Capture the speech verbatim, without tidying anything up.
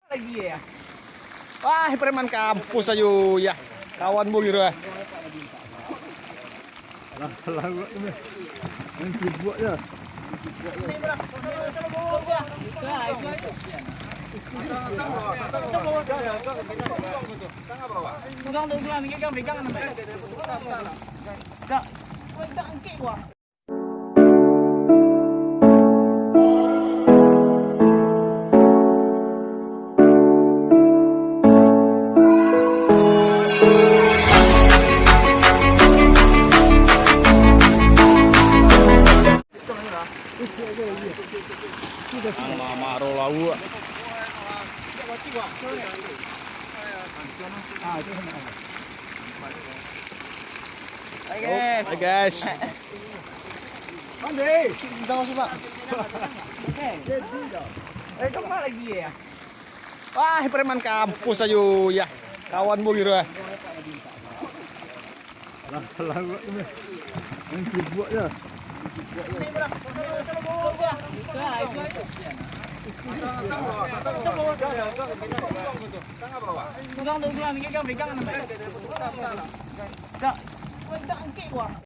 Lagi ya. Wah, preman kampus ayo ya. Kawan bu kiro eh. Lah, lah, buat tu, Mas. Main sibuk je. Pegang tu, pegang, pegang, pegang. Pegang. Pegang, angkik gua. Maro lauak. Hai guys. Hai guys. Mandi. Kita masuk, Pak. Oke. Eh, kemana lagi ya? Wah, preman kampus ayo ya. Kawan bu kiro eh. Lah, lah, buat tu, Mas. Main sibuk je. Pegang tu, pegang, pegang. Pegang. Pegang, angkik gua.